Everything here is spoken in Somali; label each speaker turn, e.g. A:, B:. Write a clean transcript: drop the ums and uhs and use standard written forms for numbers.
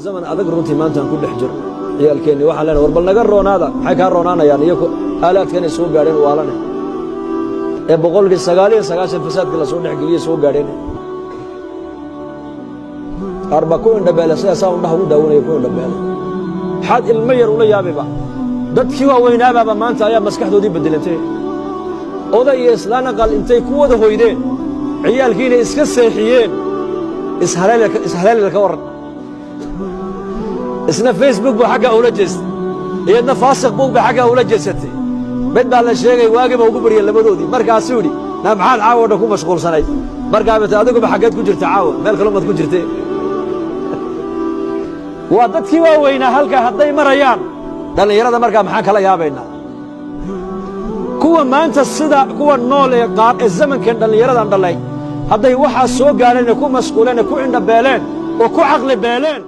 A: Zaman adag runtii maantaan ku dhex jirno. Ciyaalkeenni waxaan leenahay, war bal naga roonaada. Maxay kaa roonaanayaan iyagu? Aalaadkanay soo gaadheen waalane ee 99% fasaadka la soo dhexgeliyey soo gaadheen. Qaar baa ku indhabeele, sidaasaa indhaha ugu daawanaya, ku indhabeele. Maxaad ilmo yar ula yaabayba? Dadkii waaweynaababa maanta ayaa maskaxdoodii beddelantay. Oday iyo islaan aqal intay ku wada hoydeen, ciyaalkiina iska seexiyeen, ishaleelila. Ka warran? Isna Facebook buu xaggaa ula jeestay, iyadna faasiq buug bay xaggaa ula jeesatay. Mid baa la sheegay, waagiiba ugu baryay labadoodii. Markaasuu yidhi, na maxaad caawa dhan ku mashquulsanayd? Markaa bata, adiguba xaggeed ku jirta caawa? Meel kalumaad ku jirte. Waa dadkii waaweynaa halkaa hadday marayaan, dhallinyarada markaa maxaan kala yaabaynaa? Kuwa maanta sida kuwa nool ee qaar ee zamankan dhallinyaradan dhalay, hadday waxaa soo gaadheen ee ku mashquuleen ee ku indhabeeleen oo ku caqli beeleen.